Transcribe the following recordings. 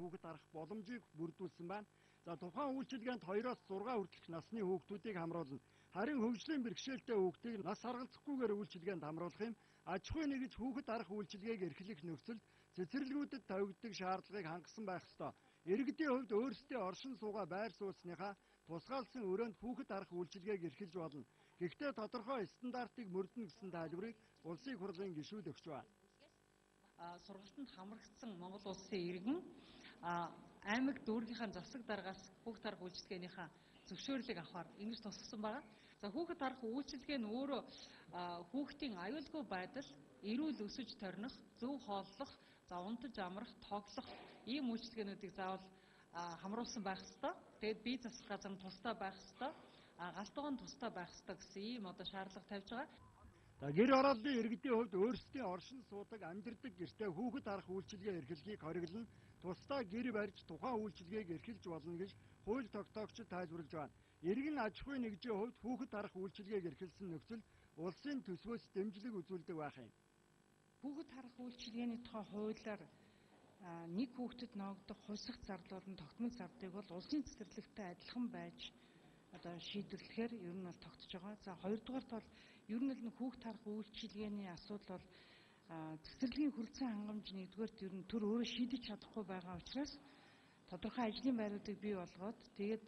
хүүхэд харах боломжийг бүрдүүлсэн байна. За тухайн үйлчилгээнд 2-оос 6 хүртэлх насны хүүхдүүдийг хамруулна. Харин хөгжлийн бэрхшээлтэй хүүхдийг нас харгалзахгүйгээр үйлчилгээнд хамруулах юм. Аж ахуйн нэгж хүүхэд харах үйлчилгээг эрхлэх нөхцөлд цэцэрлэгүүдэд тавигддаг шаардлагыг хангасан байх ёстой. Иргэдийн хувьд өөрсдийн оршин суугаа байр сууцныхаа тусгаалсан өрөөнд хүүхэд харах үйлчилгээг эрхэлж болно. Гэхдээ тодорхой стандартыг мөрдөнө гэсэн тайлбарыг Улсын их хурлын гишүүд өгч байна. Сургалтанд хамрагдсан Монгол улсын иргэн аймаг дүүргийнхаа засаг даргаас хүүхэд харах үйлчилгээнийхээ зөвшөөрлийг авахар ингэж тусгасан байгаа. За хүүхэд харах үйлчилгээ нь өөрөө хүүхдийн аюулгүй байдал, эрүүл өсөж торних, зөв хооллох, за унтаж амрах, тоглох ийм үйлчилгээнүүдийг заавал хамруулсан байх ёстой. Тэгээд бие засах газар нь тусдаа байх ёстой. Гал тогоо нь тусдаа байх ёстой гэсэн ийм одоо шаардлага тавьж байгаа. За гэр хорооллын иргэдийн хувьд өөрсдийн оршин суудаг амьдардаг гэртээ хүүхэд харах үйлчилгээ эрхлэхийг хориглоно. Тусдаа гэр барьж тухайн үйлчилгээг эрхэлж болно гэж хууль тогтоогчид тайлбарлаж байна. Иргэн аж ахуйн нэгжийн хувьд хүүхэд харах үйлчилгээг эрхэлсэн нөхцөл улсын төсвөөс дэмжлэг үзүүлдэг байх юм. Хүүхэд харах үйлчилгээний тухай хуулиар нэг хүүхдэд ноогдох хувьсах зардал болон тогтмол зардлыг бол улсын цэцэрлэгтэй адилхан байж одоо шийдвэрлэхээр ер нь бол тогтож байгаа. За хоёрдугаарт бол ер нь л хүүхд харах үйлчилгээний асуудал бол цэцэрлэгийн хүрэлцэн хангамж нэгдүгээрт ер нь төр өөрөө шийдэж чадахгүй байгаа учраас тодорхой ажлын байруудыг бий болгоод тэгээд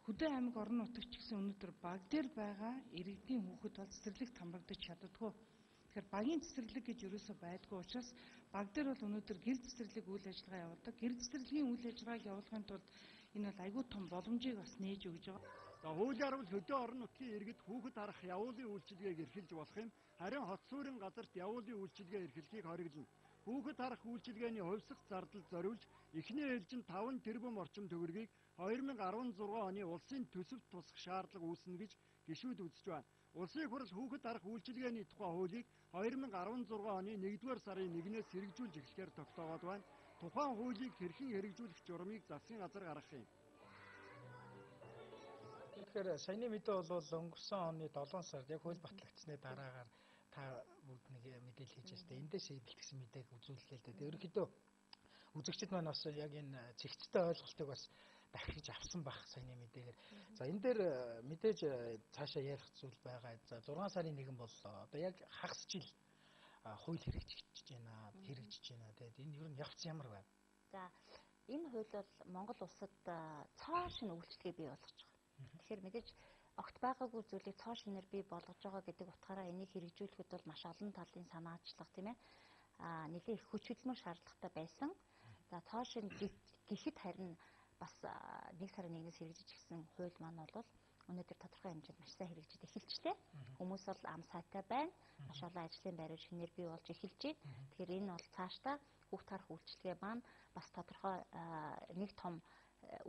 хөдөө аймаг орон нутагт ч гэсэн өнөөдөр баг дээр байгаа иргэдийн хүүхэд бол цэцэрлэгт хамрагдаж чаддаггүй. Тэгэхээр багийн цэцэрлэг гэж ерөөсөө байдгүй учраас баг дээр бол өнөөдөр гэр цэцэрлэг үйл ажиллагаа явуулдаг. Гэр цэцэрлэгийн үйл ажиллагааг явуулахын тулд энэ бол айгүй том боломжийг бас нээж өгж байгаа. За хуулиар бол хөдөө орон нутгийн иргэд хүүхэд харах явуулын үйлчилгээг эрхэлж болох юм. Харин хот суурин газарт явуулын үйлчилгээ эрхлэхийг хориглоно. Хүүхэд харах үйлчилгээний хувьсах зардал зориулж эхний ээлжинд 5 тэрбум орчим төгрөгийг 2016 оны улсын төсөвт тусах шаардлага үүснэ гэж гишүүд үзэж байна. Улсын их хурл хүүхэд харах үйлчилгээний тухай хуулийг 2016 оны 1-р сарын 1-ээс хэрэгжүүлж эхлэхээр тогтоогоод байна. Тухайн хуулийг хэрхэн хэрэгжүүлэх журмыг засгийн газар гаргах юм. Тэгэхээр саяны мэдээ бол өнгөрсөн оны 7 сард яг хууль батлагдсаны дараагаар та бүгд нэг мэдээлэл хийж байна. Эндээс бэлтгэсэн мэдээг үзүүллээ л дээ. Тэгээ ерөнхийдөө үзэгчид маань бас яг энэ цэгцтэй ойлголтыг бас дахиж авсан байх саяны мэдээгээр. За энэ дээр мэдээж цаашаа ярих зүйл байгаа. За 6 сарын 1 боллоо. Одоо яг хагас жил хууль хэрэгжиж байна. Хэрэгжиж байна. Тэгээд энэ ер нь явц ямар байна? За энэ хууль бол Монгол улсад цоо шинэ үйлчилгээ бий болгож байгаа. Тэгэхээр мэдээж огт байгаагүй зүйлийг цоо шинээр бий болгож байгаа гэдэг утгаараа энийг хэрэгжүүлэхэд бол маш олон талын санаачлах тийм ээ. Нэлээд их хүч хөдөлмөр шаардлагатай байсан. За цоо шинэ гэхэд харин бас 1 сарын 1-ээс хэрэгжиж ирсэн хууль маань бол өнөөдөр тодорхой хэмжээнд маш сайн хэрэгжиж эхэлжлээ. Хүмүүс бол ам сайтай байна. Маш олон ажлын байрууд шинээр бий болж эхэлж байна. Тэгэхээр энэ бол цаашдаа хүүхд харах үйлчилгээ маань бас тодорхой нэг том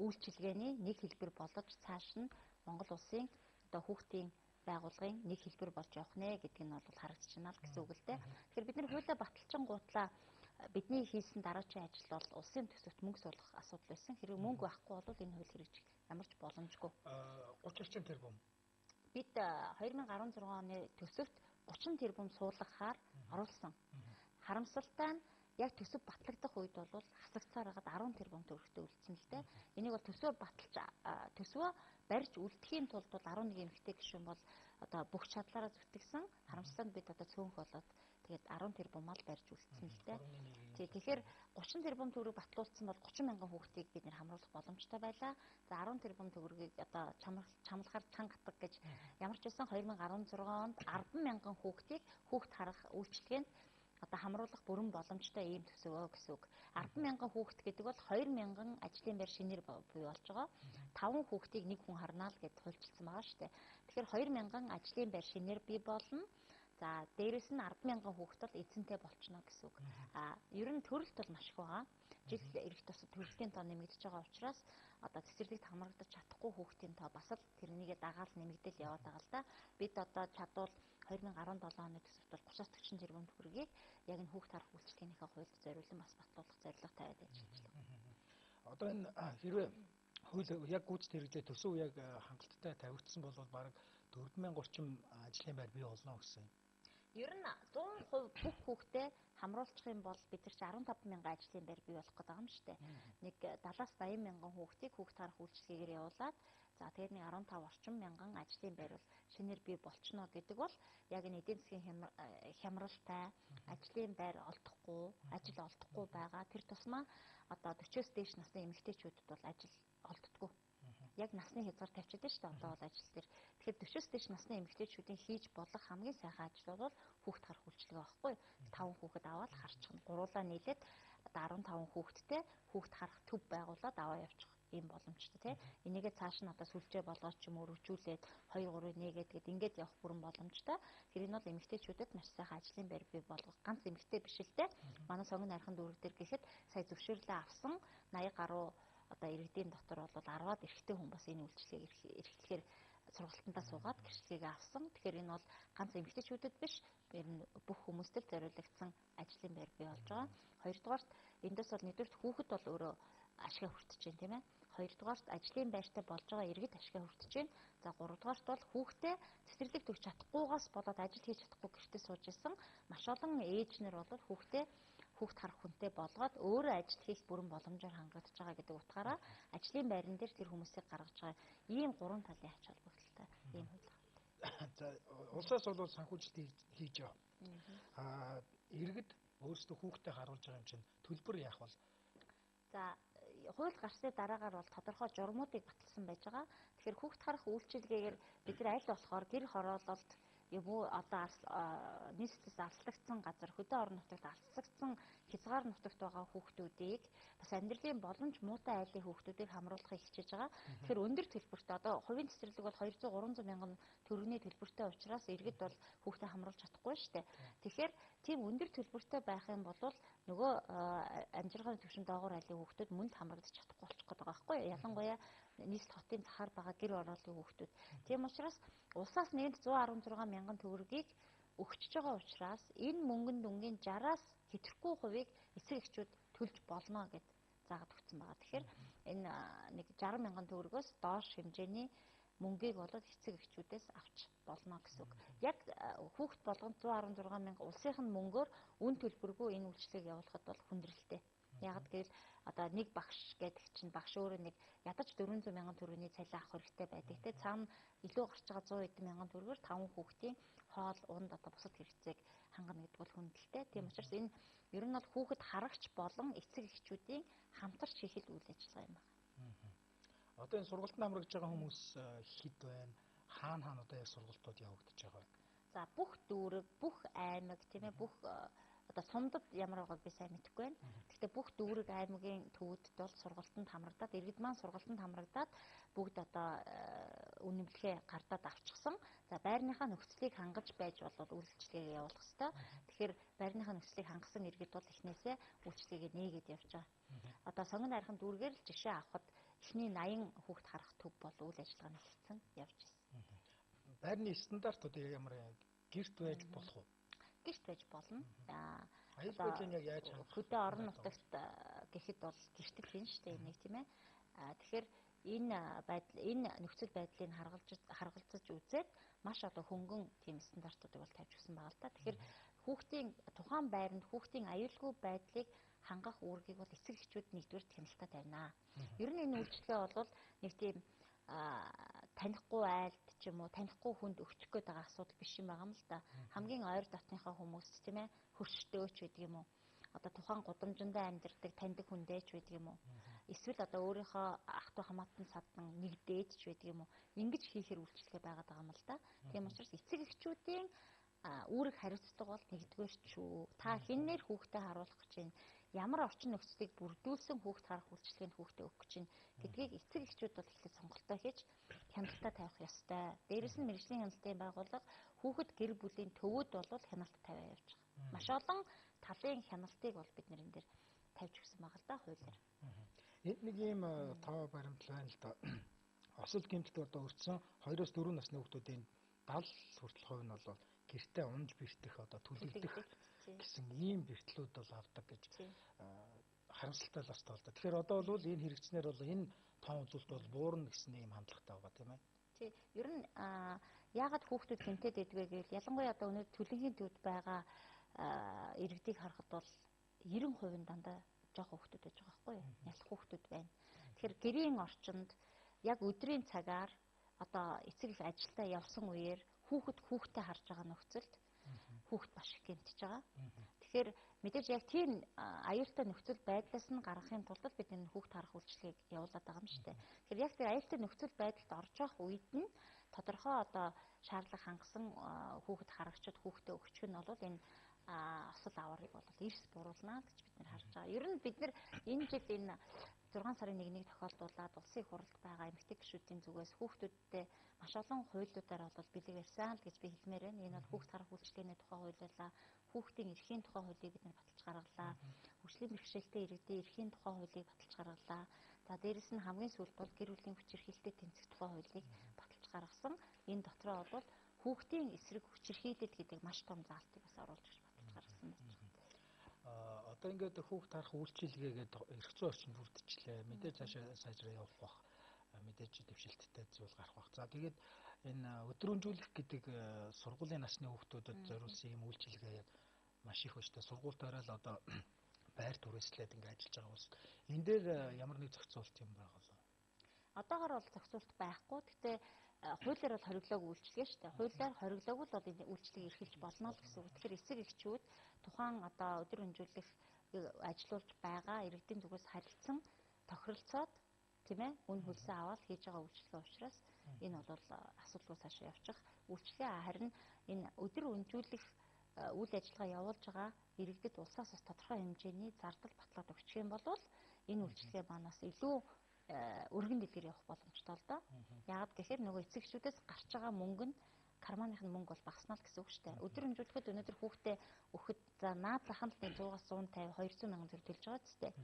үйлчилгээний нэг хэлбэр болж цааш нь Монгол улсын одоо хүүхдийн байгууллагын нэг хэлбэр болж явах нэ гэдг нь бол харагдаж байна л гэсэн үг л дээ. Тэгэхээр бид нар хуулиа баталчингуудлаа бидний хийсэн дараачийн ажил бол улсын төсөвт мөнгө суулгах асуудал байсан. Хэрвээ мөнгө байхгүй бол энэ хууль хэрэгжих ямар ч боломжгүй. 30 орчим тэрбум. Бид 2016 оны төсөвт 30 тэрбум суулгахаар оруулсан. Харамсалтай нь яг төсөв батлагдах үед бол хасагцаар хагаад 10 тэрбум төгрөгтэй үлдсэн л дээ. Энийг бол төсвөө баталж төсвөө барьж үлдэхийн тулд бол 11 эмэгтэй гишүүн бол одоо бүх чадлаараа зүтгэсэн. Харамсалтай нь бид одоо цөөнх болоод тэгээд 10 тэрбумаа л барьж үлдсэн л дээ. Тий, тэгэхээр 30 тэрбум төгрөг батлуулсан бол 30 мянган хүүхдийг бид нэр хамруулах боломжтой байлаа. За 10 тэрбум төгрөгийг одоо чамлахаар чанга гатаг гэж ямар ч байсан 2016 онд 10 мянган хүүхдийг хүүхд харах үйлчилгээнд одоо хамруулах бүрэн боломжтой ийм төсөв гэсэн үг. 10 мянган хүүхэд гэдэг бол 2 мянган ажлын байр шинээр бий болж байгаа. 5 хүүхдийг нэг хүн харнаа л гэд хуульчилсан байгаа шүү дээ. Тэгэхээр 2 мянган ажлын байр шинээр бий болно. За дээрэс нь 10 мянган хүүхэд бол эзэнтэй болчихно гэсэн үг. Ер нь төрөлт бол маш их байгаа. Жил ирэх тусам төрөлтийн тоо нэмэгдэж байгаа учраас одоо цэцэрлэгт хамрагдаж чадахгүй хүүхдийн тоо бас л тэрнийгээ дагаал нэмэгдэл яваад байгаа л да. Бид одоо чадвал 2017 оны төсөвт бол 30-40 тэрбум төгрөгийг яг энэ хүүхд харах үйлчилгээнийхээ хуульд зориулан бас батлуулах зорилго тавиад ажиллаж байна. Одоо энэ хэрвээ хууль яг гүйцэд хэрэглээ төсөв яг хангалттай тавигдсан бол бараг 4000 орчим ажлын байр бий болно гэсэн. Ер нь 100% бүх хүүхдээ хамруулчих юм бол бид нар чи 15 мянган ажлын байр бий болох гэдэг юм шүү дээ. Нэг 70-аас 80 мянган хүүхдийг хүүхд харах үйлчилгээгээр явуулаад за тэгээд нэг 15 орчим мянган ажлын байр бол шинээр бий болчихно гэдэг бол яг энэ эдийн засгийн хямралтай ажлын байр олдохгүй, ажил олдохгүй байгаа. Тэр тусмаа одоо 40-оос дээш насны эмэгтэйчүүдэд бол ажил олддоггүй. Яг насны хязгаар тавьчихдаг шүү дээ одоо бол ажил дээр. Тэгэхээр 40-оос дээш насны эмэгтэйчүүдийн хийж болох хамгийн сайхан ажил бол хүүхд харах үйлчилгээ байхгүй. 5 хүүхэд аваад харчихна. Гуруулаа нийлээд одоо 15 хүүхэдтэй хүүхд харах төв байгуулад аваа явчих ийм боломжтой тий. Энийгээ цааш нь одоо сүлжээ болгоод ч юм уу өргөжүүлээд 2 3-ыг нээгээд гээд ингээд явах бүрэн боломжтой. Тэр энэ бол эмэгтэйчүүдэд маш сайхан ажлын байр бий болгох. Ганц эмэгтэй биш л дээ. Манай сонгон найрхан дүүрэг дээр гэхэд сая зөвшөөрлөө авсан 80 гаруй одоо иргэдийн дотор бол 10-аад эрэгтэй хүн бас энэ үйлчлэгийг эрхлэхээр сургалтандаа суугаад гэрчлэгийг авсан. Тэгэхээр энэ бол ганц эмэгтэйчүүдэд биш, ер нь бүх хүмүүст л зориулагдсан ажлын байр бий болж байгаа. Хоёрдугаарт эндээс бол нэгдүгürt хүүхэд бол өөрөө ашгаа хүртэж байна, тийм ээ. Хоёрдугаарт ажлын байртай болж байгаа иргэд ашгаа хүртэж байна. За гуравдугаарт бол хүүхдээ цэцэрлэгт өгч чадахгүйгаас болоод ажил хийж чадахгүй гэртээ сууж исэн маш олон ээж нар бол хүүхдээ хүүхд харах хүнтэй болгоод өөрөө ажил хийх бүрэн боломжоор хангагдаж байгаа гэдэг утгаараа ажлын байран дээр тэр хүмүүсийг гаргаж байгаа ийм гурван талын ач холбогдолтой ийм хууль гаргав. За улсаас бол санхүүжилт хийж байгаа. Иргэд өөрсдөө хүүхдээ харуулж байгаа юм чинь төлбөр яах вэ? За хууль гарсны дараагаар бол тодорхой журмуудыг баталсан байж байгаа. Тэгэхээр хүүхд харах үйлчилгээгээр бид нар аль болохоор гэр хороололд юм уу одоо нийслэлээс алслагдсан газар хөдөө орон нутагт алслагдсан хязгаар нутагт байгаа хүүхдүүдийг бас амьдралын боломж муутай айлын хүүхдүүдийг хамруулахыг хичээж байгаа. Тэгэхээр өндөр төлбөртэй одоо хувийн цэцэрлэг бол 200 300 мянган төгрөгийн төлбөртэй учраас иргэд бол хүүхдээ хамруулж чадахгүй шүү дээ. Тэгэхээр тийм өндөр төлбөртэй байх юм бол нөгөө амжиргааны түвшин доогуур айлын хүүхдүүд мөн л хамрагдаж чадахгүй болчих гээд байгаа байхгүй юу? Ялангуяа нийслэл хотын захаар байгаа гэр ороолын хүүхдүүд. Тийм учраас улсаас нэгэнт 116 мянган төгрөгийг өгчөж байгаа учраас энэ мөнгөн дүнгийн 60-аас хэтрэхгүй хувийг эцэг эхчүүд төлж болно гэд заагаад өгсөн байгаа. Тэгэхээр энэ нэг 60 мянган төгрөгөөс доош хэмжээний мөнгийг бол эцэг эхчүүдээс авч болно гэсэн үг. Яг хүүхд болгонд 116 мянга улсынх нь мөнгөөр үн төлбөргүй энэ үйлчлэгийг явуулахад бол хүндрэлтэй. Яг гэвэл одоо нэг багш гэдэг чинь багш өөрөө нэг ядаж 400 мянган төгрөгийн цалин авах хэрэгтэй байдаг те. Цаана илүү гарч байгаа 100 хэдэн мянган төгрөгөөр 5 хүүхдийн хоол унд одоо бусад хэрэгцээг хангана гэдэг бол хүндрэлтэй. Тийм учраас энэ ер нь бол хүүхэд харагч болон эцэг эхчүүдийн хамтарч хийх л үйл ажиллагаа юм байна. Одоо энэ сургалтанд хамрагдж байгаа хүмүүс хэд байна? Хаана хаана одоо яг сургалтууд явагдаж байгаа вэ? За бүх дүүрэг, бүх аймаг тийм ээ, бүх одоо сумдад ямар байгааг би сайн мэдэхгүй байна. Гэхдээ бүх дүүрэг аймгийн төвөдд бол сургалтанд хамрагдаад, иргэд маань сургалтанд хамрагдаад бүгд одоо үнэмлэхээ гардаад авчихсан. За байрныхаа нөхцөлийг хангаж байж бол үйлчилгээг явуулах ёстой. Тэгэхээр байрныхаа нөхцөлийг хангасан иргэд бол эхнээсээ үйлчилгээгээ нээгээд явж байгаа. Одоо сонгон найрхан дүүргээр л жишээ авахад эхний 80 хүүхд харах төв бол үйл ажиллагаа нь эхэлсэн явж ирсэн. Байрны стандарт одоо ямар гэрт байж болох уу? Гэрт байж болно. Аюул байдлыг яг яаж хангах? Хөдөө орон нутагт гэхэд бол гэртэл хийн шүү дээ энийг тийм ээ. Тэгэхээр энэ байдал энэ нөхцөл байдлыг харгалзаж үзээд маш одоо хөнгөн тийм стандартуудыг бол тавьж өгсөн байгаа л та. Тэгэхээр хүүхдийн тухайн байранд хүүхдийн аюулгүй байдлыг хангах үүргийг бол эцэг эхчүүд нэгдүгээр хяналтаа тавина. Ер нь энэ үйлчлэгээ бол нэг тийм танихгүй айлд ч юм уу танихгүй хүнд өгчих гээд байгаа асуудал биш юм байгаа юм л да. Хамгийн ойр дотныхоо хүмүүст тийм ээ хөршдөөч гэдэг юм уу. Одоо тухайн гудамжиндаа амьдардаг таньдаг хүндээ ч байдаг юм уу. Эсвэл одоо өөрийнхөө ах トゥ хамаатан садан нэгдээд ч байдаг юм уу. Ингэж хийхээр үйлчлэгээ байгаад байгаа юм л да. Тийм учраас эцэг эхчүүдийн үүрэг хариуцлага бол нэгдүгээр ч үү. Та хиннээр хүүхдээ харуулах гэж байна? Ямар орчин нөхцөлийг бүрдүүлсэн хүүхд харах үйлчилгээнд хүүхдээ өгөх гэж байна гэдгийг эцэг эхчүүд бол эхлээд сонголтоо хийж хяналтаа тавих ёстой. Дээрэс нь мэргэжлийн хяналтын байгууллага хүүхэд гэр бүлийн төвөд бол хяналт тавиа явж байгаа. Маш олон талын хяналтыг бол бид нэр энэ дээр тавьж өгсөн байгаа л да хуулиар. Энд нэг ийм тоо баримтлал байна л да. Осол гэмтэлд одоо өртсөн 2-4 насны хүүхдүүдийн 70 хүртэл хувь нь бол гэртээ унж бэртэх одоо түлэгдэх гэсэн ийм бэртлүүд бол авдаг гэж харамсалтай л бас тоо л да. Тэгэхээр одоо бол энэ хэрэгцнээр бол энэ тоон үзүүлэлт бол буурна гэсэн ийм хандлагатай байгаа тийм ээ. Тий. Ер нь Яагаад хүүхдүүд гэмтээд байдгүй гэвэл ялангуяа одоо өнөөдөр төлөнгийн төвд байгаа иргэдийг харахад бол 90% нь дандаа жоох хүүхдүүд байж байгаа байхгүй юу? Нялх хүүхдүүд байна. Тэгэхээр гэрийн орчинд яг өдрийн цагаар одоо эцэг их ажилдаа явсан үеэр хүүхэд хүүхдээ харж байгаа нөхцөлд хүүхэд маш их гэмтэж байгаа. Тэгэхээр мэдээж яг тийм аюултай нөхцөл байдлаас нь гаргахын тулд бид энэ хүүхд харах үйлчилгээг явуулаад байгаа юм шүү дээ. Тэгэхээр яг тэр аюултай нөхцөл байдалд орж явах үед нь тодорхой одоо шаардлага хангасан хүүхэд харагчид хүүхдээ өгчих нь бол энэ осол аварыг бол эрс буруулна гэж бид нар харж байгаа. Ер нь бид нар энэ жил энэ 6 сарын 1-ний тохиолдуулаад улсын их хурлд байгаа эмэгтэй гишүүдийн зүгээс хүүхдүүдтэй маш олон хуулиудаар бол бэлэг ярьсан л гэж би хэлмээр байна. Энэ бол хүүхд харах үйлчилгээний тухай хууль байлаа. Хүүхдийн эрхийн тухай хуулийг бид нар баталж гаргалаа. Хөгжлийн бэрхшээлтэй иргэдийн эрхийн тухай хуулийг баталж гаргалаа. За дээрэс нь хамгийн сүүлд бол гэр бүлийн хүчирхийлэлтэй тэмцэх тухай хуулийг баталж гаргасан. Энэ дотроо бол хүүхдийн эсрэг хүчирхийлэл гэдэг маш том заалтыг бас оруулж ирж баталж гаргасан байж байна. Одоо ингээд хүүхд харах үйлчилгээгээд эрх зүйн орчин бүрдчихлээ. Мэдээж цаашаа сайжраа явах бах. Мэдээж дэвшилттэй зүйл гарах бах. За тэгээд энэ өдрөмжүүлэх гэдэг сургуулийн насны хүүхдүүдэд зориулсан ийм үйлчилгээ яг маш их байна шүү дээ. Сургуультаараа л одоо байр түрээслээд ингээд ажиллаж байгаа хүмүүс. Энэ дээр ямар нэг зохицуулт юм байгаа болов? Одоогор бол зохицуулт байхгүй. Гэхдээ хуулиар бол хориглоогүй үйлчилгээ шүү дээ. Хуулиар хориглоогүй л бол энэ үйлчилгээг эрхэлж болно л гэсэн үг. Тэгэхээр эцэг эхчүүд тухайн одоо өдөр өнжүүлэх ажилуулж байгаа иргэдийн зүгээс харилцсан тохиролцоод тийм ээ үн хөлсөө аваад хийж байгаа үйлчилгээ учраас энэ бол асуудалгүй цаашаа явчих үйлчилгээ. Харин энэ өдөр өнжүүлэх үйл ажиллагаа явуулж байгаа иргэдэд улсаас бас тодорхой хэмжээний зардал батлаад өгчих юм бол энэ үйлчилгээ манаас илүү өргөн дэлгэр явах боломжтой л доо. Яагаад гэхээр нөгөө эцэг эхчүүдээс гарч байгаа мөнгө нь карманых нь мөнгө бол багасна л гэсэн үг шүү дээ. Өдөр өнжүүлэхэд өнөөдөр хүүхдээ өгөхөд за наад зах нь л 100-аас 150 200 мянган төгрөг төлж байгаа ч тийм.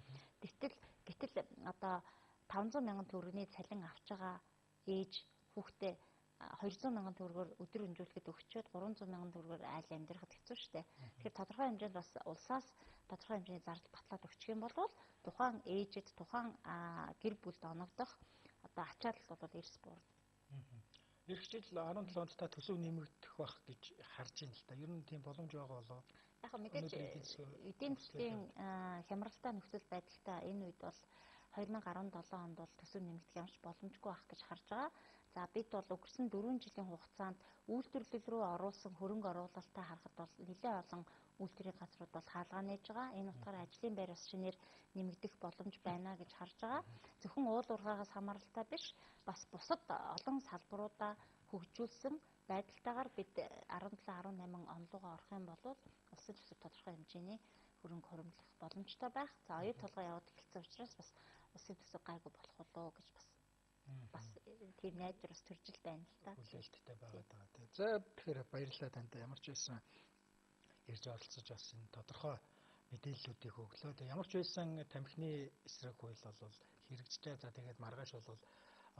Гэтэл одоо 500 мянган төгрөгийн цалин авч байгаа ээж хүүхдээ 200 мянган төгрөгөөр өдөр өнжүүлэхэд өгчөөд 300 мянган төгрөгөөр айл амьдрахад хэцүү шүү дээ. Тэгэхээр тодорхой хэмжээнд бас улсаас тодорхой хэмжээний зардал батлаад өгчих юм бол тухайн ээжэд тухайн гэр бүлд оногдох одоо ачаалал бол эрс буурна. Ирэх жил 17 онд та төсөв нэмэгдэх байх гэж харж байна л да. Ер нь тийм боломж байгаа болов? Яг мэдээж эдийн засгийн хямралтай нөхцөл байдалтай энэ үед бол 2017 онд бол төсөв нэмэгдэх ямарч боломжгүй байх гэж харж байгаа. За бид бол өнгөрсөн 4 жилийн хугацаанд үйлдвэрлэл рүү оруулсан хөрөнгө оруулалтаа харахад бол нэлээд олон үйлдвэрийн газрууд бол хаалгаа нээж байгаа. Энэ утгаараа ажлын байр бас шинээр нэмэгдэх боломж байна гэж харж байгаа. Зөвхөн уул уурхаагаас хамааралтай биш, бас бусад олон салбаруудаа хөгжүүлсэн байдалтайгаар бид 17 18 он руугаа орох юм бол улсын төсөв тодорхой хэмжээний хөрөнгө хуримтлах боломжтой байх. За оюу толгой яваад эхэлсэн учраас бас улсын төсөв гайгүй болох болоо гэж бас тийм найдвар бас төрж л байна л та. Хүлээлттэй байгаа даа. За тэгэхээр баярлалаа танд. Ямар ч байсан ирж оролцож бас энэ тодорхой мэдээллүүдийг өглөө. Тэгээ ямар ч байсан тамхины эсрэг хууль бол хэрэгжиж. За тэгээд маргааш бол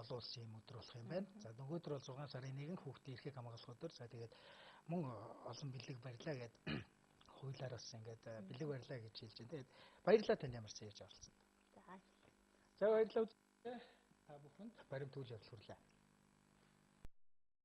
олон улсын юм өдөр болох юм байна. За нөгөөдөр бол 6 сарын 1 хүүхдийн эрхийг хамгаалах өдөр. За тэгээд мөн олон бэлэг барьлаа гэд хуулиар бас ингээд бэлэг барьлаа гэж хэлж байна. Тэгээд баярлалаа танд ямар ч ирж оролцсон. За. За баярлалаа. Та бүхэнд баримт үйл явдал хүрлээ.